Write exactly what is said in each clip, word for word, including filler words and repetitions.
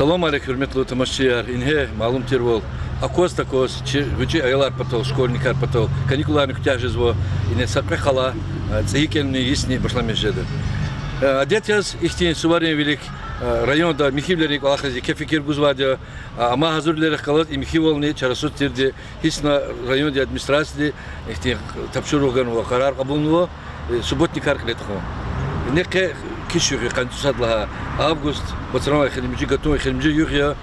Салам алейк, гьуьрметлу тамашачияр. Ингье, малум тирвал, акваз-такваз чи гъвечӀи аялар патал, школьникар патал каникуларни куьтягь жезва. Ингье са кьве къала, э, цӀийи кӀелунин йисни башламиш жеда. Э, адет яз ихьтин суварин вилик, э, районда михьивилерин кӀвалахриз еке фикир гузвайди я, а, амма гьазурвилерихъ галаз и михьивални чарасуз тирди гьисна райондин администрацияди ихьтин тапшуругъ ганва, къарар кьабулнава, э, субботникар кьиле тухун. Ингье къе киш югъ я, къанни цӀусад лагьай, август, вацран эхиримжи, гатун эхиримжи югъ я.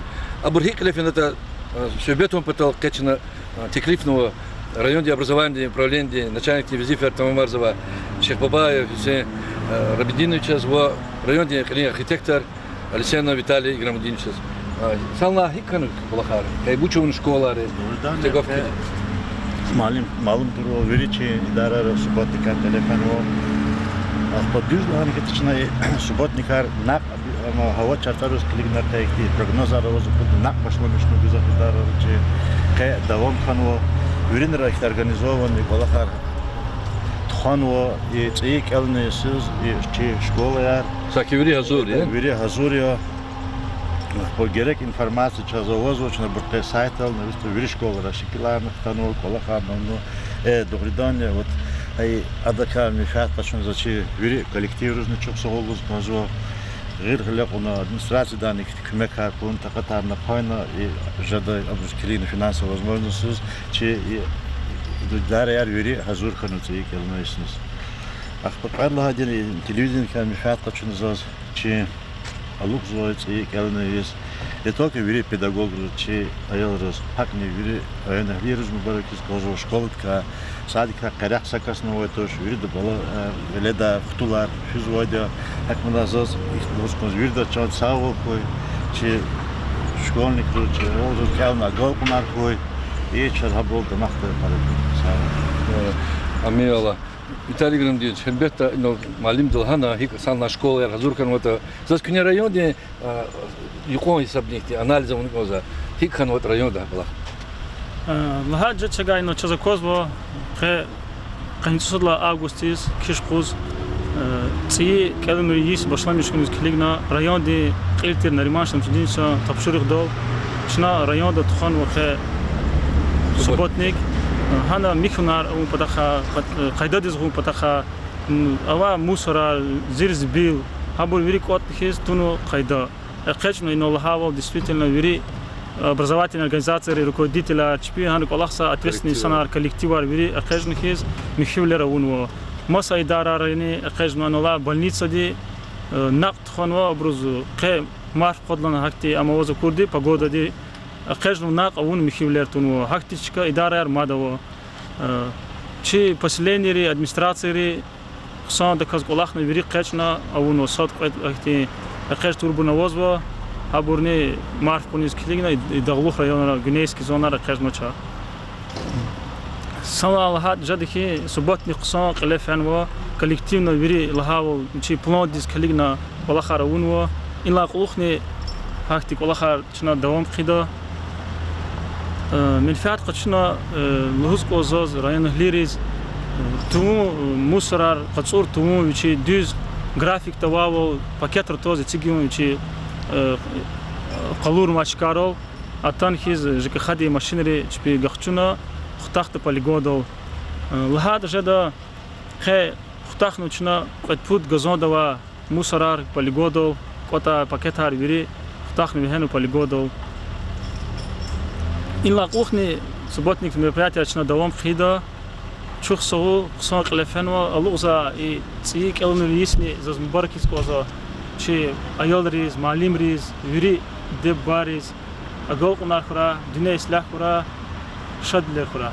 Абур гьикӀ кьиле фенатӀа, э, суьгьбет авун патал къе чна, э, теклифнава райондин образованидин управленидин начальникдин везифаяр тамамарзавай Шихбабаев Гьуьсейн, э, Рабидиновичаз ва райондин кьилин архитектор Алексеев Виталий Играмудиновичаз. А, санлай гьикӀ хьанва кӀвалахар? Къе вуч авуна школайри? Дугъриданни, къе малум, малум тирвал, вири чи идарайра субботникар кьиле фенва. Ахпа дуьз лагьана хьайитӀа, чна и субботникар накь, амма гьава чартӀариз килигна къе ихьтин прогнозар аваз, акъудна накь башламишна гзаф идарайра чи къе давам хьанва. Виринра ихьтин организованный кӀвалахар тухванва, и цӀийи кӀелунин йисуз, и чи школаяр. Саки вири гьазур я? Вири гьазур я. Ахпа герек информация чаз авазва, чна абур къе сайтдал нависна, вири школайра шикиларни хтанва, кӀвалахарни авунва. Э, дугъриданни, вот, ай, адакай менфят къачуна за чи вири коллективризни чухсагъул лугьуз кӀанзава. Гъил гъиле кьуна, администрациядани куьмекар кьуна, такьатарни ахъайна, и жеда абуруз килигна финансовый возможностьиз, чи и идараяр вири гьазур хьанва цӀийи кӀелунин йисуз. Ахпа кьвед лагьайди я, и телевидениедикай менфят къачуна заз, чи алукьзавай цӀийи кӀелунин йис не только вири педагогриз, чи аялриз, гьакӀни вири райондин агьалийриз мубаракиз кӀанзава, школадикай, садикай къерехда са касни авай туш, вирида бала, э, веледар, хтулар физвайди я. ГьакӀ мана заз ихьтин лугьуз кӀанзава, виридаз чандин сагъвал хьуй, чи школьникриз, чи аялриз кӀелунин агалкьунар хьуй, и чаз гьабурал дамахдай къарагъ хьуй. Сагъ хьуй. Амин Аллагь. Виталий Играмудинович, гьелбетда, инал муаллимди лагьана, гьикӀ санлай школаяр гьазур хьанватӀа. Заз куьне райондин, а, юкьван гьисабдикди анализ авуна кӀанзава, гьикӀ хьанватӀа районда кӀвалах. Э, лагьай жедай чаз аквазва, къе къанни цӀусад лагьай августдиз киш къуз, э, цӀийи кӀелунрин йис башламиш хьуниз килигна райондин кьил тир Нариман Шамсудиновичан тапшуругъдал чна районда тухванва къе субботник, э, гьана михьунар авун патахъай, къа-, э, къайдадиз гъун патахъай, м, авай мусорар, зирзибил, гьабур вири кӀватӀна хьиз тунва къайда. ЭкъечӀнава инал лагьайвал, действительно, вири образовательный организацийрин руководителар, чпи гьана кӀвалахзавай ответственный инсанар, коллективар вири экъечӀна хьиз михьивилер авунва. Маса идарайрини экъечӀнава, инал алай больницади, э, накь тухванва, абуруз къе марф къвадлана гьахьтин, ам аваз акурди, погодади, экъечӀнава накь авун, михьивилер тунва. Гьахьтин чка идараяр мад ава. Э, чи поселенийри, администрацийри хъсандаказ кӀвалахна, вири экъечӀна, авунва, сад-кьвед гьахьтин экъечӀ турбуна авазва, гьабурни марф кьуниз килигна, и, и дагълух районра, гуьнейский зонара экъечӀнавач. Санлай лагьайтӀа жеда хьи, субботник хъсан кьиле фенва, коллективно вири лагьайвал чи пландиз килигна кӀвалахар авунва, инлай кьулухъни гьахьтин кӀвалахар чна давам хъийида. Э, менфят къачуна, э, лугьуз кӀанзава заз районагьлийриз, э, тавун, э, мусорар, къацӀур тавун вичи дуьз графикда авайвал пакетра тваз эцигун вичи, э, къалурнавай чкайрал, атана хьиз ЖКХ-дин машинри чпи гахчуна, хутахда полигондал. Э, лагьайтӀа жеда, къе хутахнава чна кьвед-пуд газонда авай мусорар полигондал, кӀватӀай пакетар вири хутахна вегьенва полигондал. Инлай кьулухъни субботник мероприятияр чна давам хъийида. Чухсагъул, хъсан кьиле фенва, алукьзавай и цӀийи кӀелунрин йисни заз мубаракиз кӀанзава чи аялриз, муаллимриз, вири диде-бубайриз. Агалкьунар хьурай, дуьнья ислягь хьурай, шадвилер хьурай.